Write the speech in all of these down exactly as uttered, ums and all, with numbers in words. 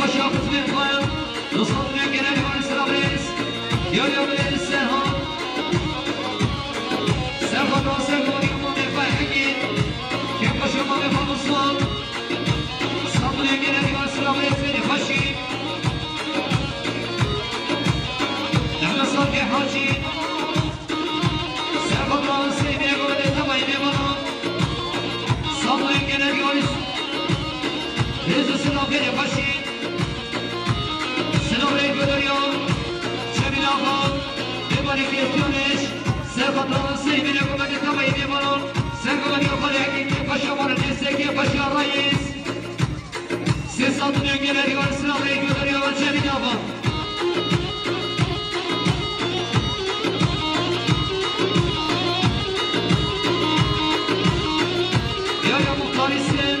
Paşa xizmê xwe, li Sabûnê gelek wan silavêz, ya ya bilê Serhan. Serhan Serhan, ya mamê xwe Hekî, kê paşa mamê xwe Ruslan. Sabûnê gelek wan silavêz, bêrê xweşî. Ehmed Salih Hacî. Serxwedran Seydê Goredê Temayî Mêvanan. Sabûnê gelek wan rêz û silav bêrê xweşî. Silav rê guderiya Cemîl Axa, Mêvanê Kêftiyanêş. Serxwedran Seydê Goredê Temayî Mêvanan. Serxwederiya xwe rê Hekî, kê paşa wan rêz, kê paşa rayîs. Sê sed milyon geleriyor, sıra ve gönderiyor Cemil Ağa. Ya ya muhtar isim,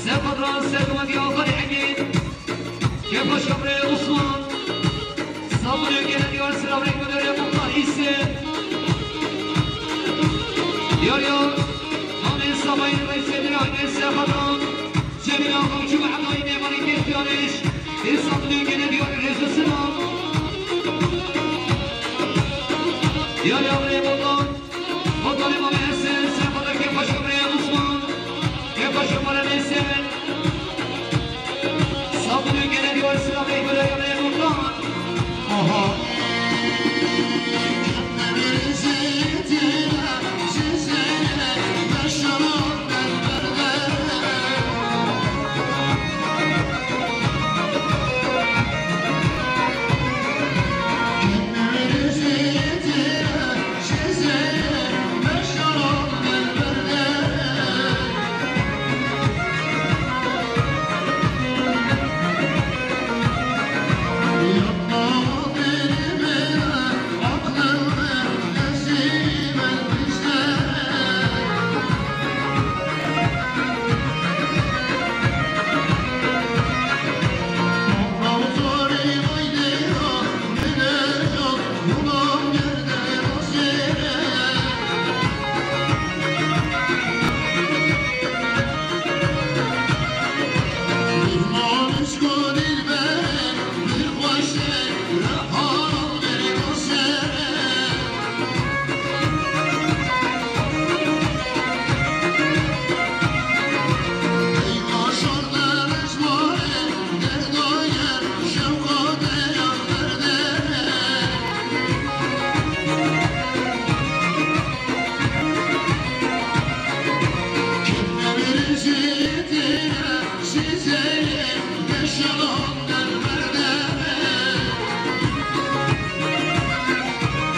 Sefadran Sergımadiya Xali Egin, Kepaş Kabre Osman, Sabunê geleriyor, sıra ve gönderiyor muhtar isim. Ya ya, Hamid Samayın Reis Emir Ahmet Sefadran. Cemîl Axa û çû Ehdayî Mêvanê Kêftiyanêş, ê Sabunê geleriyor rêz û silav. Ya ya rê Botan, Botanê Mamê Hesen, Sefada Kepaşa Rê Osman, Kepaşa Mala Nêsen. Sabunê geleriyor, sıra ve gönderiyor Botan. Aha.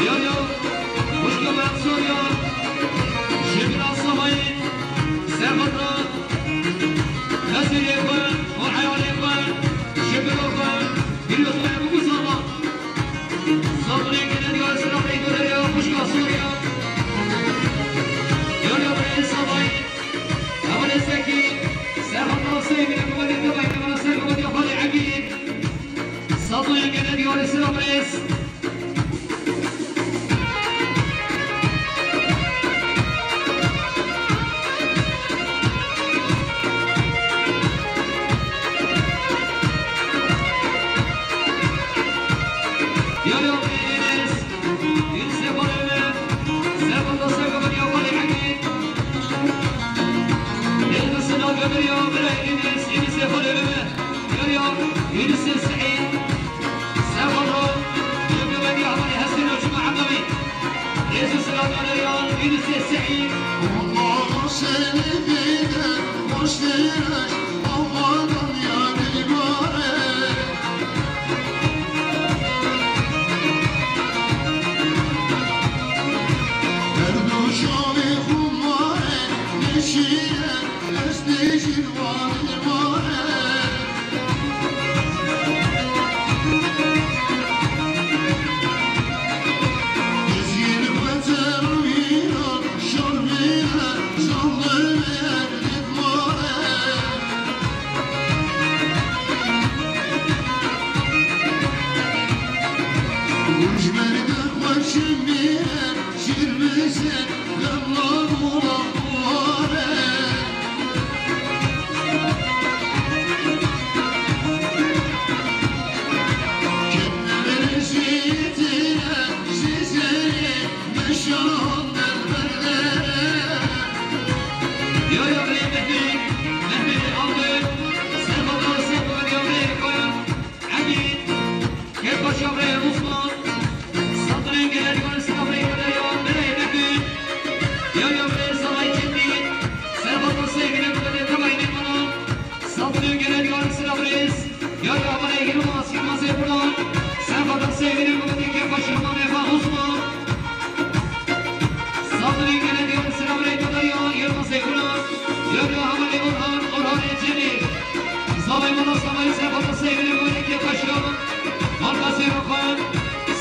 Ya ya, xwişka me Sorya, ji bira Samayî, Serxwedran, Xezîrê xwe û eyalê xwe, ji bira xwe, giriyo xwe biguzara. Sabunê geleriyor, sıra ve gönderiyor xwişka Sorya. Ya ya, birê Samayî, Hevalê Zekî, Serhat Aseyî, bile Muhammed Demayî, Kemal Serhat, Xalî Egîn. Sabunê geleriyor, sıra ve Yunus Sehîd. Serxwedran, yê Gumedî Hevalê Hesên û Cuma Edawî. Rêz û silav ya Yunus Sehîd.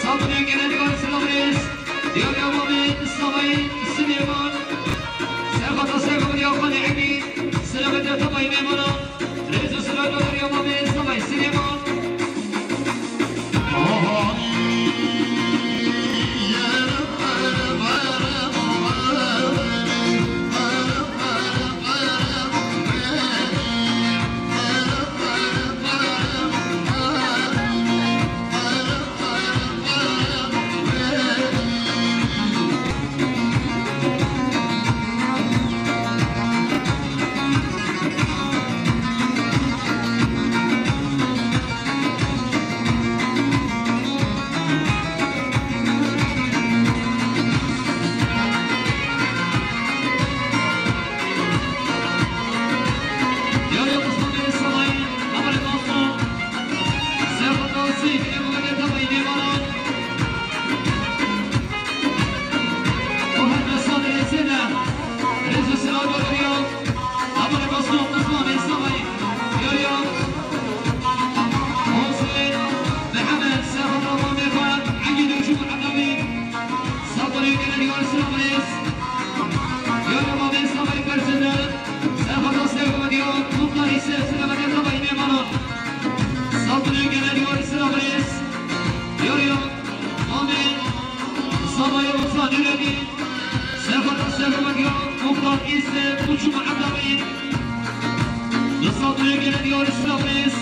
Sabunê gene diyar silav rêz. Diyar ya Mamê Savayî Silêman. Serxata serxo diya xanê Egî. Silav ede tabayî mêmana. Rêz û silav diya Mamê Savayî Silêman. Sabunê gene diyar silav rêz. Yo, yo. Mamê Savayê Musa Nûredîn. Serxata serxo diya Muxtar Îsê û çû Muhemmed Amîn. Li Sabunê gene diyar silav rêz.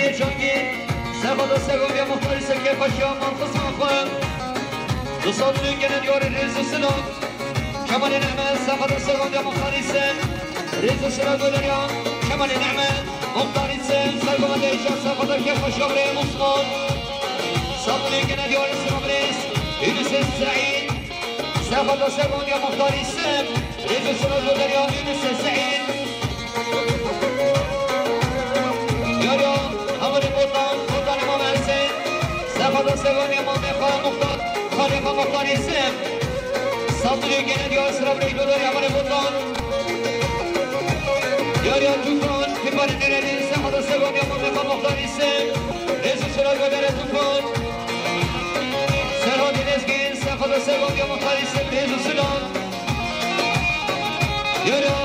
Mehmetê Cangî, serxweda sergondiya Muxtarî Sekê Paşa, man xizma xwe. Di Sabunê gene diyarê rêz û silav. Kemalê Nehmet, serxweda sergondiya Muxtarî Sem, rêz û silav guleriya Kemalê Nehmet, Muxtarî Sem, sergovendê îcar, serxweda kê Paşa birê Osman. Sabunê gene diyarê silav rêz, Yunus Seîd, serxweda sergondiya Muxtarî Sem, rêz û silav guleriya Yunus Seîd. Yaro, Hevalê Botan, Botanê Mame Hesên, serxweda sergondiya mamê xwe Muxtar, xalê xwe Muxtarî Sem. Sabunê gene diyar silav rêz û silav guleriya Hevalê Botan. Yaro Tufan, Tufan Nûredîn, serxweda sergondiya mamê xwe Muxtarî Sem, rêz û silav guleriya Tufan. Serhatê Lezgîn, serxweda sergondiya Muxtarî Sem, rêz û silav. Yaro.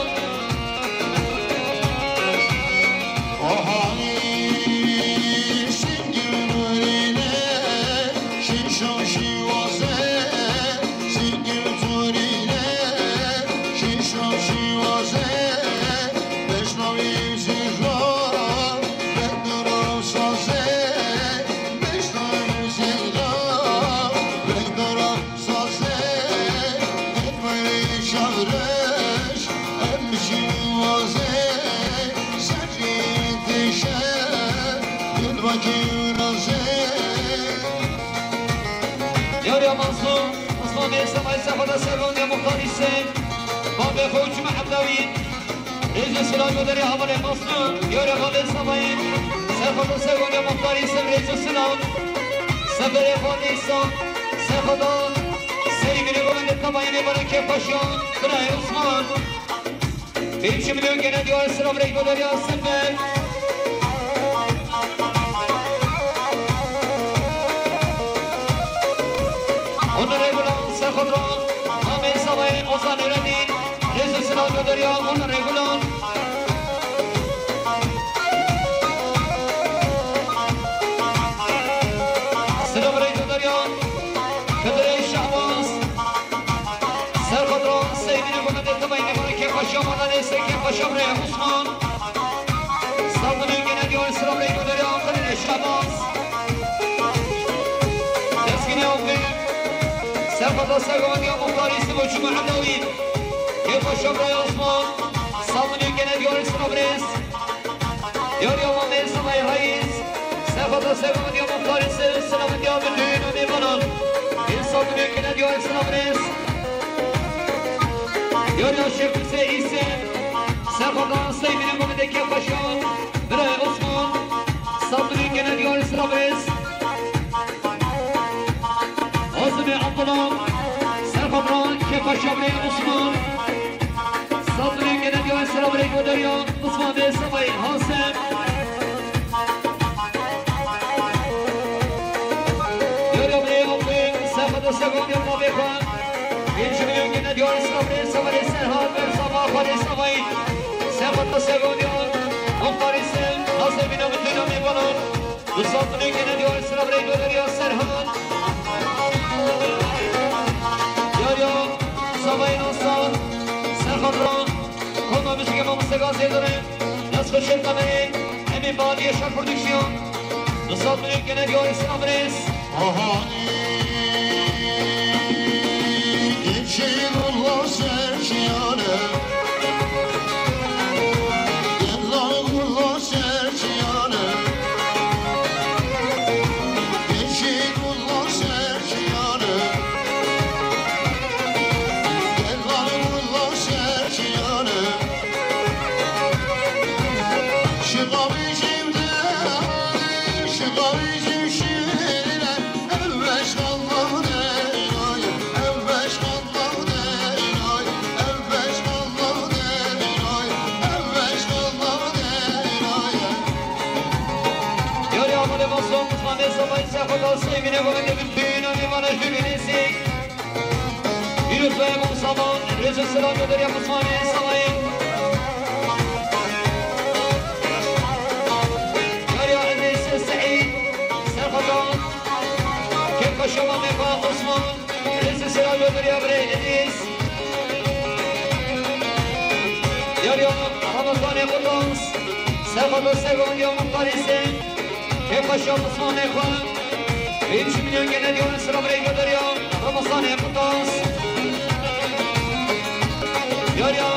Yarya Mazlûm, Osman Bey Semay Sefada Servan ya Muxtar Hîsên, Babê xwe û Cuma Ebdawî, rêz û silav goderê hevalê Mazlûm, Yarya Babê Semayî, Sefada Servan ya Muxtar Hîsên, rêz û silav, Seferê Xwedî Îsa, Sefada, Seyî Mînê Govendê Temayî Mêvanê Kêfxweşiyan, Birayê Osman. Pênc milyon gene diyar silav reyko derya sefer. Onur Regulan, Serxotra, Amê Savayê, Ozan Eredîn, Rêz û Silav Goderya, Onur Regulan. Silav reyko derya, Xidrê Şahbaz. Serxotra Seydînê Gomendê Temayî Mêvanê Kêfxweşiya Madanê Sê Kêfxweşiya Birê Osman. Saldinê gene diyar silav reyko derya Anqirê Şahbaz. Destgîrê Avê. Serxotra Sergovendiya Muxtarî Sibo Cuma Edawî. Kêfxweşiya Birê Osman. Saldinê gene diyar silav rêz. Yarya Mamê Samay Reis, Sefata Sergovendiya Muxtarî Sê, silavindiya bütün mêvanan. Îsa binê gene diyar silav rêz. Yarya Şêxusê Îsê, Sefata Seymînê Gomendê Kêfxweşiyan, Birayê Osman, Sabirê gene diyar silav rêz. Azimê Abdullah, Serxotra Kêfxweşiya Birê Osman. Sabirê gene diyar silav rêz goderya Osman Bê Semayî Hasim. Yarya Birê Abdê, Serxotra Sergovendiya Mavê Xwe. Pênc milyon gene diyar silav rêz Semayî Serhat, Bersama Xwedê Semayî. Serxotra Sergovendiya Muxtarî Sê, Hasimîna bütün mêvanan. Bi saldinê gene diyar silav reyko derya Serhan. Yarya Savayê Nasar, Serxotra, Koma Mizgê Mamoste Gazê Dore, Nasxweşê Kamerê, Emî Badiye Şar Produksiyon. Bi saldinê gene diyar silav rêz. Ahanî keçî gulla serçiyane, gella gulla serçiyane, keçî gulla serçiyane, gella gulla serçiyane. Şiqavî jî de, şiqavî jî şîrine. Yarya Amadê Mazlûm, Osmanê Savayî, Sefata Seymînê Gomendê, bütün mêvana jûrî nêzî. Pîroz be Ebû Saman, rêz û silav goderya Osmanê Savayî. Yarya Edrîs Seîd, Sefata, Kêfxweşiya Mamê Xwe Osman. Rêz û silav goderya Birê Edrîs. Yarya Ramazanê Qurtans, Serxotra Sergovendiya Muxtarî Sê, Kêfxweşiya Osmanê Xwe. Pênc milyon gene diyar silav reyko derya Ramazanê Qurtans. Yarya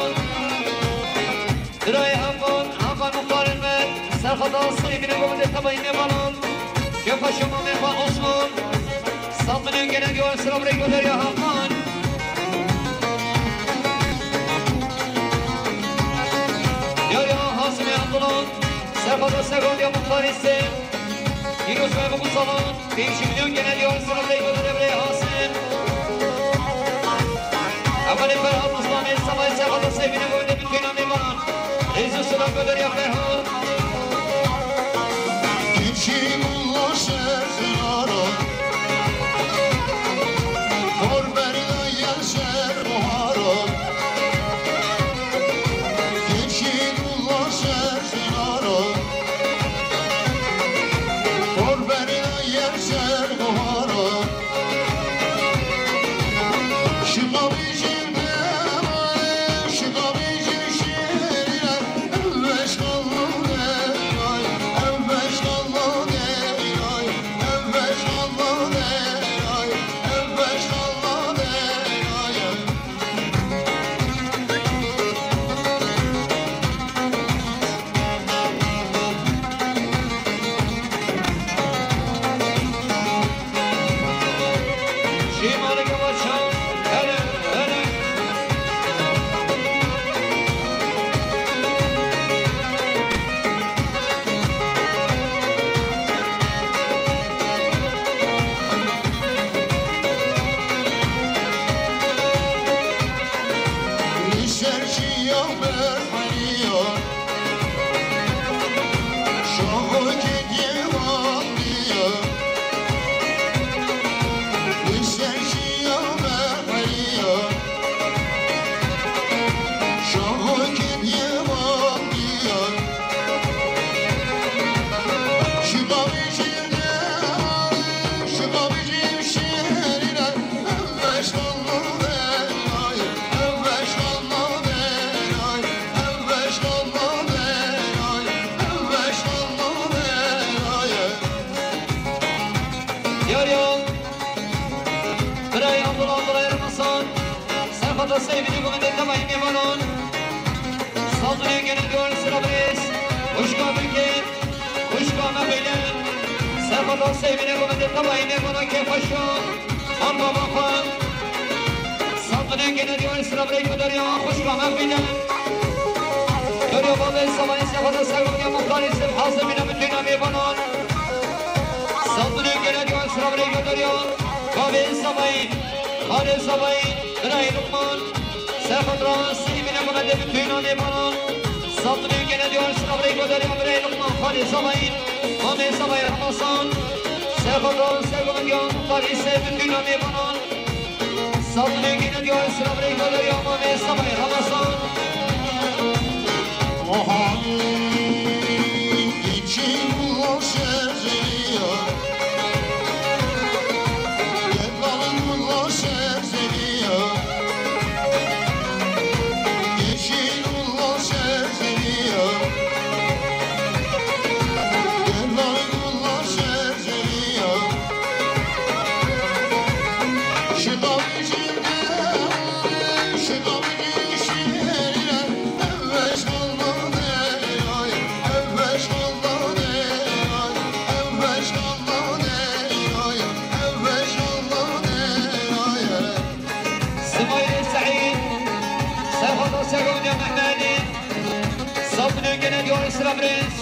Birayê Hakan, Hakan Muxtarê me, Serxotra Seymînê Gomendê Temayî mêvanan. Kêfxweşiya Mamê Xwe Osman. Saldinê gene diyar silav reyko derya Hakan. Yarya Hasimê Abdullah, Serxotra Sergovendiya Muxtarî Sê. Pîroz be Ebû Saman. Pênc milyon gene diyar silav reyko derya Birê Hasim. Hevalê Ferhat Osmanê Savayî, Serxotra Seymînê Gomendê, bütün mêvanan. Rêz û silav goderya Ferhat. Keçî gulla ser xinara, xor berda yel ser buhara. Keçî gulla ser xinara, xor berda yel ser buhara. Şiqavî jî de, şiqavî jî şîrine, ev eşq Allah. Seyvînê gomendê tevayî mêvanan. Sazûnê gene diyar sira birêz. Xwişka Bilkê, xwişka me Beylê. Serxweda seyvînê gomendê tevayî mêvanan kêfxweşa. An baba xwe. Sazûnê gene diyar sira birêz ku derya xwişka me Beylê. Derya babê Semayî serxweda serxweda muxtarî sib hazir bîne bitûna mêvanan. Sazûnê gene diyar sira birêz ku derya babê Semayî. Xalê Semayî, birayê Luqman, serxwedra seyvînê gomendê bitûna mêvanan. Sazûnê gene diyar sira birêz ku derya birayê Luqman, xalê Semayî, mamê Semayî Remasan, serxwedra sergomendiya muxtarî sê bitûna mêvanan. Sazûnê gene diyar sira birêz ku derya mamê Semayî Remasan. Oha, geçin bu şezeliya. Simayîlê Seîd, serxweda sergomendiya Mehmedî, Sazûnê gene diyar sira birêz.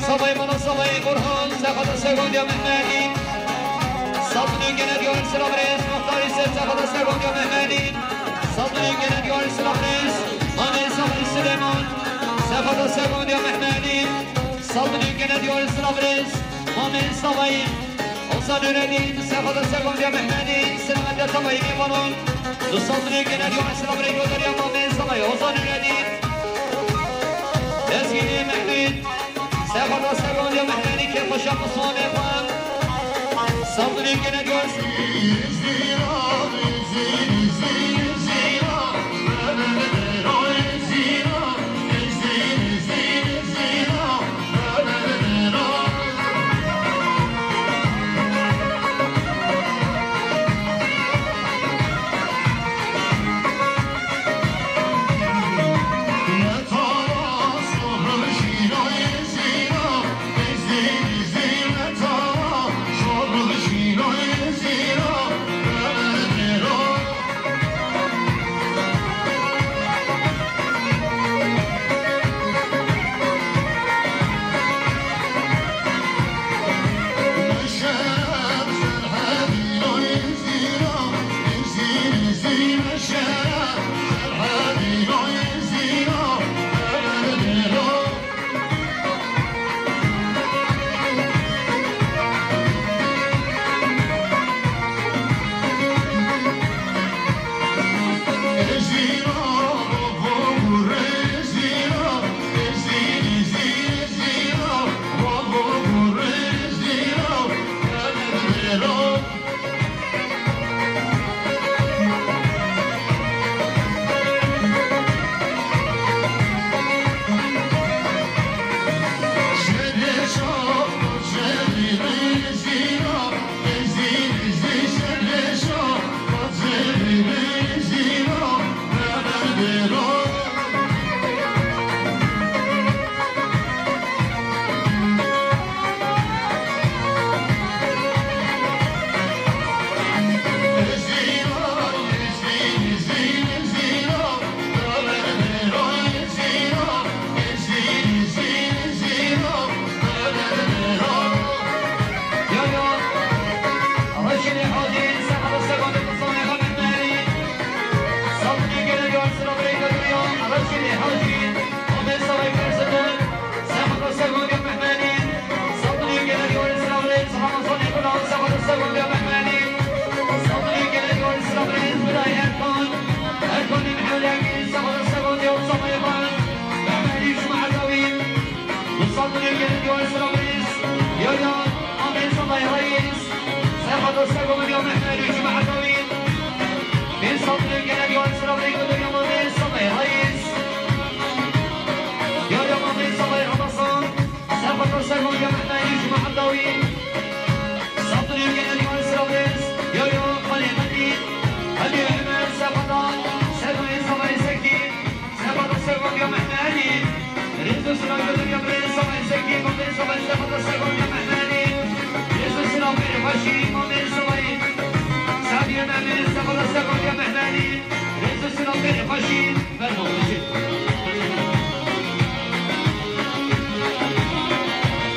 Samayî Mala Samayî Orhan, serxweda sergomendiya Mehmedî, Sazûnê gene diyar sira birêz. Muxtarî Sêr, serxweda sergomendiya Mehmedî, Sazûnê gene diyar sira birêz. Mamê Samayî Silêman, serxweda sergomendiya Mehmedî, Sazûnê gene diyar sira birêz. Mamê Samayî Oza Nureddin, serxweda sergomendiya Mehmedî, selamet ya tevayî mêvanan. Sazûnê gene diyar sira birêz ku derya mamê Samayî Oza Nureddin. Lezgînê Mehmûd, serxweda sergomendiya Mehmedî kêfxweşa Osmanê xwe. Sazûnê gene diyar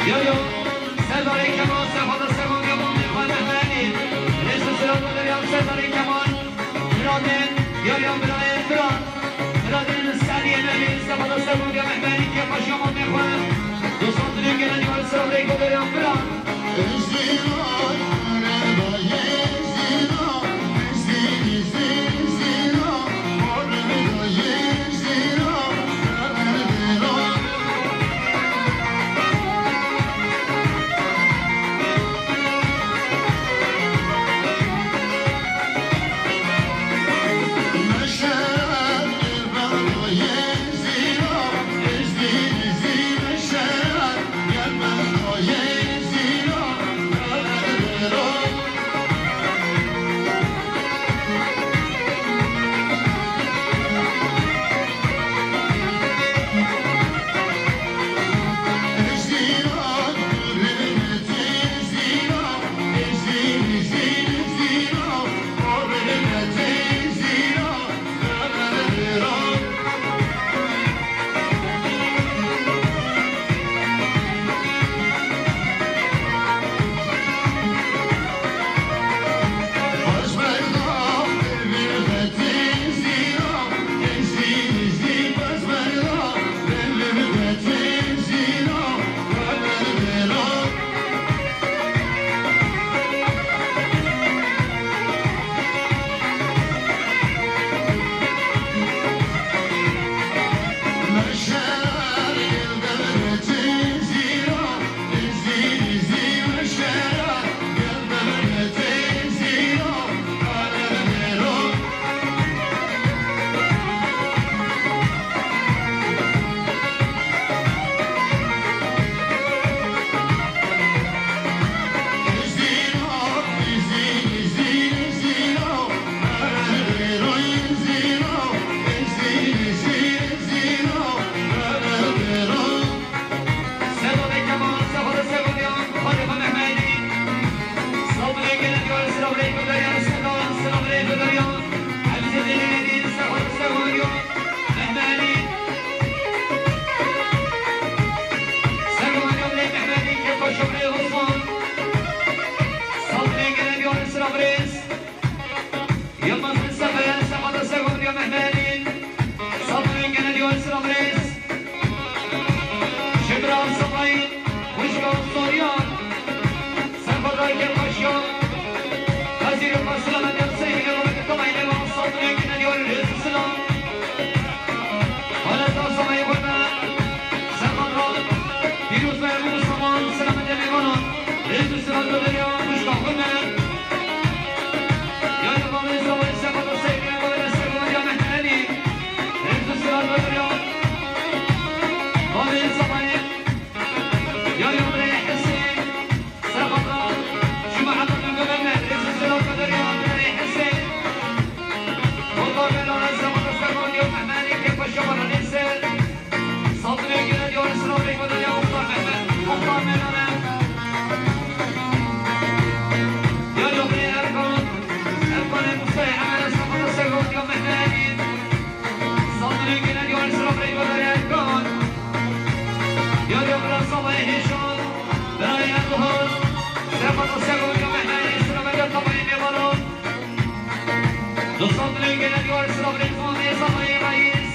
Yo, yo, Serdarê Kemal, Serdarê Kemal, ya Mamê xwe Mehmedî. Rêz û silav û derya Serdarê Kemal. Biratên, yo, yo, birayên, birat. Biratên Seriyê Mehmedî, Serdarê Kemal, ya Mehmedî, kêfa şoma Mamê xwe. Dostan dilê gelen, yo, silav rêk û derya, birat. Yılmaz Sefer, Sefa da Sefa, Mehmedî. Sabirê gele diyar silav rêz. Ji bira Sefayî, wişka Sorya. Sefa da Kerpaşya. Hazîr Yılmaz silav ediyor. Sevgili olarak tamam ile sabirê gele diyar rêz silav. Haleta Sefayî koyma. Sefa da. Pîroz ve Mustafa silav ediyor. Rêz silav ediyor. Wişka koyma. Sabirê gele diyar silav rêk û derya Muxtar Mehmet, Muxtar Mehmet. Diyar Yobri Erkan, Erkan Musa Emre Sabah Segon Mehmet. Sabirê gele diyar silav rêk û derya Erkan. Diyar Yobri Sabah Hêşan, Beray Erdoğan. Sefa da Segon Mehmet, silav rêk û derya Mehmet. Dostan dilê gele diyar silav rêz û derya Sabahî Reis.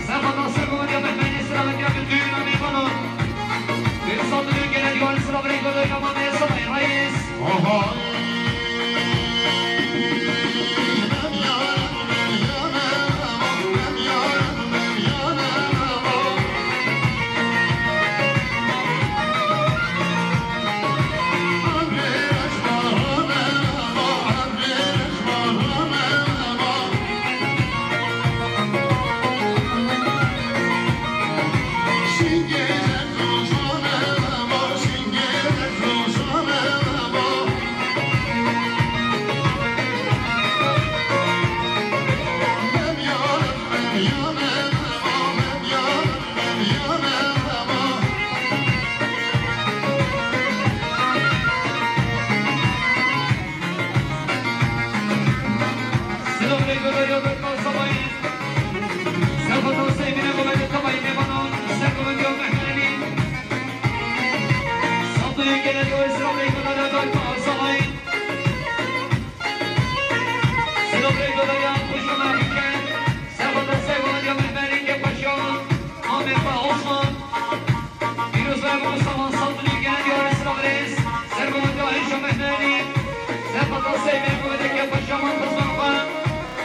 Sefa da Segon ya Mehmedî silav ya bütün amî bano. Dostan dilê gele diyar silav rêz û derya Mehmedî Sabahî Reis. Aha. Silavê godarê ya xweşa me bikin. Serxweda Sergolandiya Mehmerî ke paşa Amê xwe Osman. Pîroz be Mustafa Sabunî gel diyarê silavê. Sergolandiya Hêşa Mehmerî. Serxweda Seyvê Godarê ke paşa Mantizman xwe.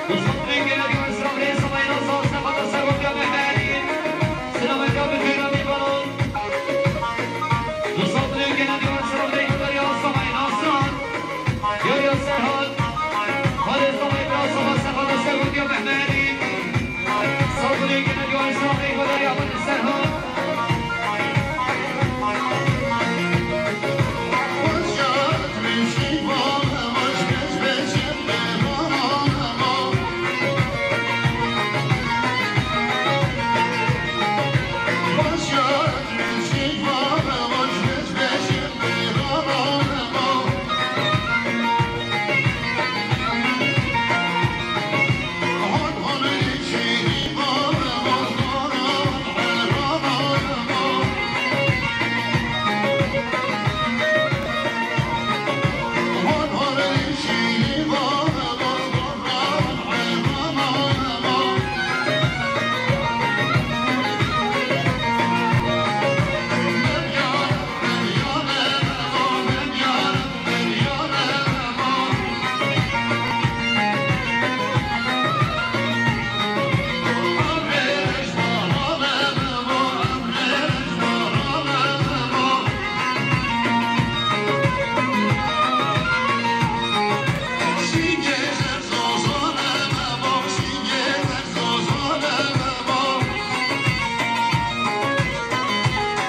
Mustafa Bey gel diyarê silavê. Sabay Nasa. Serxweda Sergolandiya Mehmerî. Silavê ya bi xêra mîvanan. Mustafa Bey gel diyarê silavê. Godarê ya Sabay Nasa. Yaya Serhat. Halê Sabay Nasa. Serxweda Sergolandiya Mehmerî. Sabunê gene diyarê silavê. Godarê ya Serhat.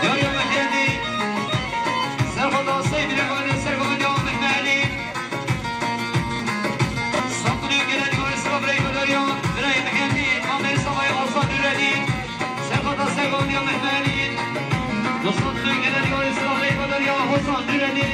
Yaya Mehemedî, Serxweda Seyvê Godarê, Sergolandiya Mehmerî. Sabunê gele diyarê silavê. Godarê ya birayê Mehemedî, Amê Sabay Aslan Nûredî. Serxweda Sergolandiya Mehmerî. Mustafa Bey gele diyarê silavê. Godarê ya Hasan Nûredî.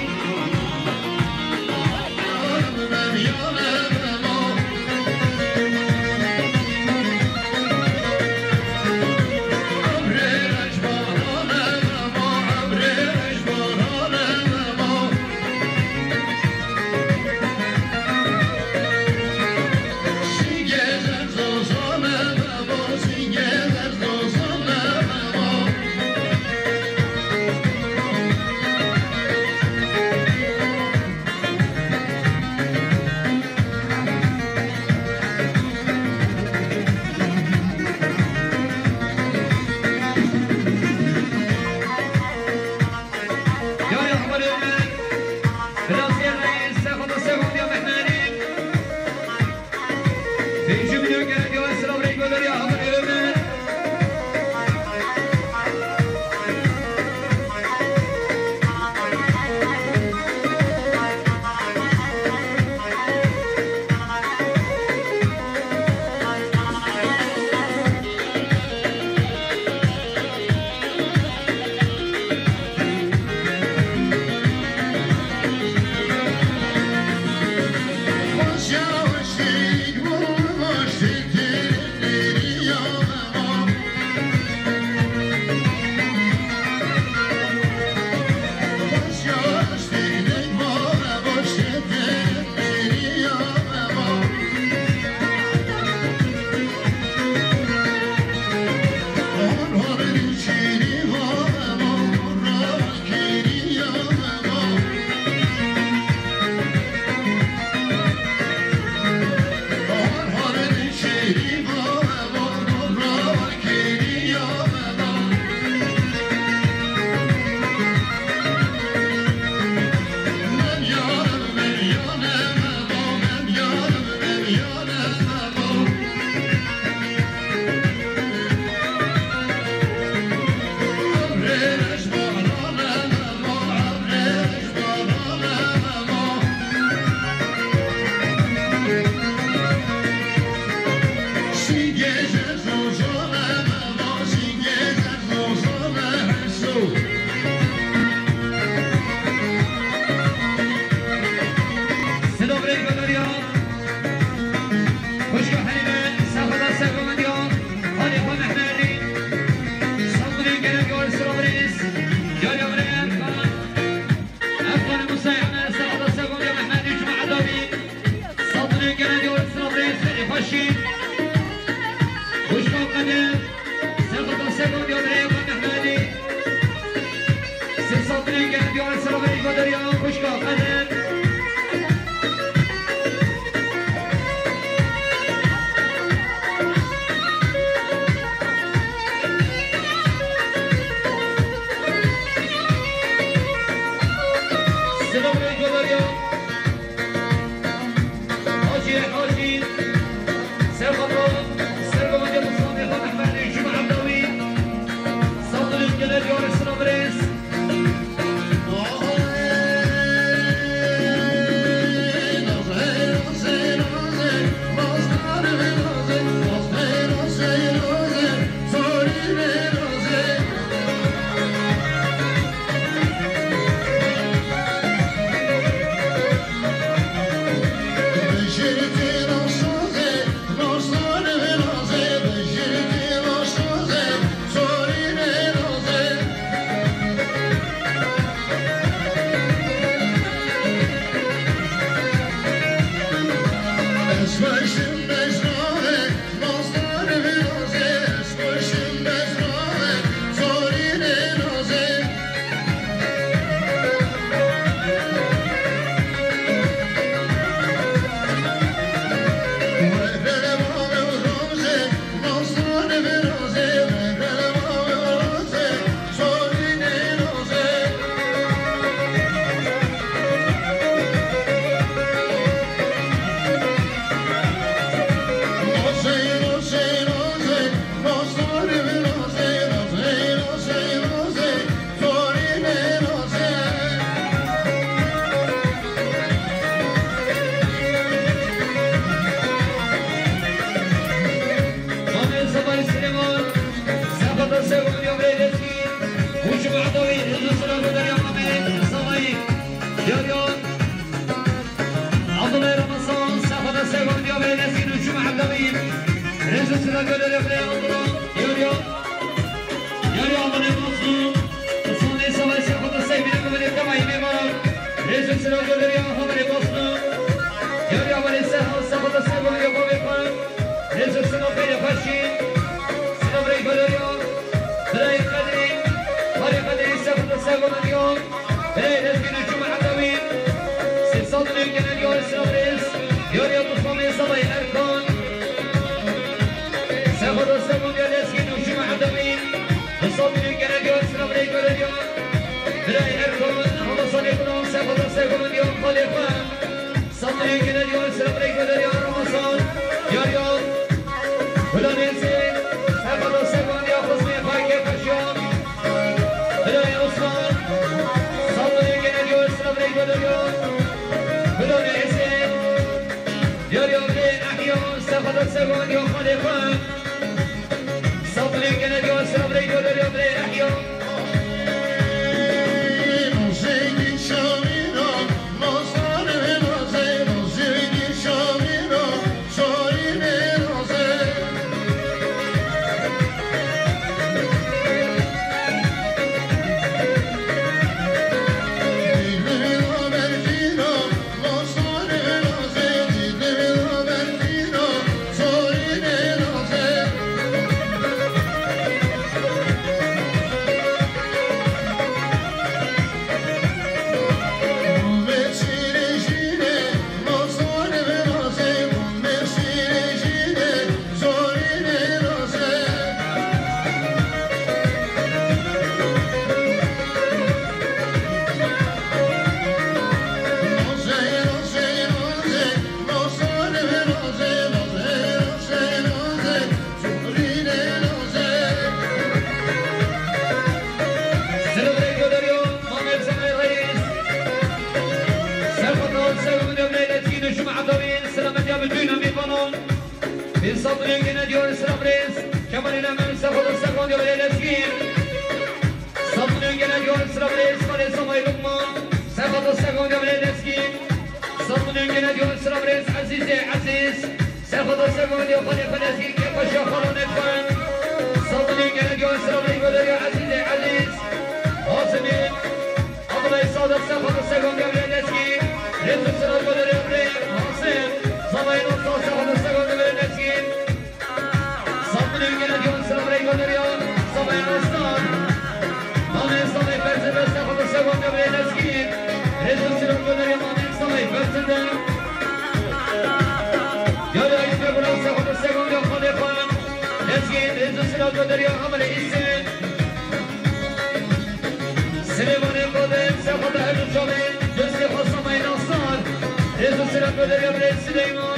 Gel diyar selamê Goderiya xwişka Qedir. Selamê Goderiya. Hacî, Hacî, Serxata, Serxata, Mustafa, Mehmet, Cuma Abdawi, Saldırı Gele diyar selam reis. Mamê Sebayê Silêman, Sefata Sewon ya Birê Lezgî, û cemaeta wî, hêz û sila Goderiya Mamê Sebayê, Yar Yar, Abdullah Ramazan, Sefata Sewon ya Birê Lezgî, û cemaeta wî, hêz û sila Goderiya Birê Abdullah, Yar Yar. Yarî Amanê Bosnu, Osmanê Savaş Sefata Sewon ya Birê Temayî Mêmar, hêz û sila Goderiya Amanê Bosnu, Yarî Amanê Seha, Sefata Sewon ya Bavê Xwe, hêz û sila Peyre Xweşî, sila Birê Goderiya, Birayê Qedrî, Barê Qedrî, Sefata Sewon ya, Birayê Lezgîn û cemaeta wî, sê sed û newî gene diyar sila Birêz, Yarî Abdulhamê Sebayê Erkan, Sefata Sewon ya Lezgîn û cemaeta wî, Saldırı gene diyar sila Birê Goderiya. Birayê Erkan, Ramazanê Gulam, Sefata Sewon ya Xalê Xwe. Saldırı gene diyar sila Birê Goderiya, Ramazan, Yar Yar. Gulanê Hüseyin, Sefata Sewon ya Xuzmê Xwe, Kêpaşiyan. Birayê Osman, Saldırı gene diyar sila Birê Goderiya. Gulanê Hüseyin, Yar Yar Birê Ehya, Sefata Sewon ya Xalê Xwe. Saldırı gene diyar sila Birê Goderiya Birê Ehya. Selamun aleyküm, Reis. Serxwedar, serxwedar, Leyla Çîn û cemaeta wî, selametiya bi cûna mêvanan. Bin Sabunê gene diyar sira Birêz, Kemalî Lemen, serxwedar, serxwedar, Leyla Çîn. Sabunê gene diyar sira Birêz, Xalê Samayê Lukman, serxwedar, serxwedar, Leyla Çîn. Sabunê gene diyar sira Birêz, Ezîzê Ezîz. Serxwedar, serxwedar, Xalê Xelezî, Kêpaşa Xalonê Xwen. Sabunê gene diyar sira Birêz, Goderiya Ezîzê Ezîz. Hasimê, Abdullah Sadık, serxwedar, serxwedar, Leyla Çîn. Rêz û sira Goderiya Birêz, Hasim. Samayê Aslan, serxwedar, serxwedar, Leyla Çîn. Sabunê gene diyar sira Birêz, Goderiya, Samayê Aslan. Mamê Samayê Berzebez, serxwedar, serxwedar, Selamet ederim Süleyman.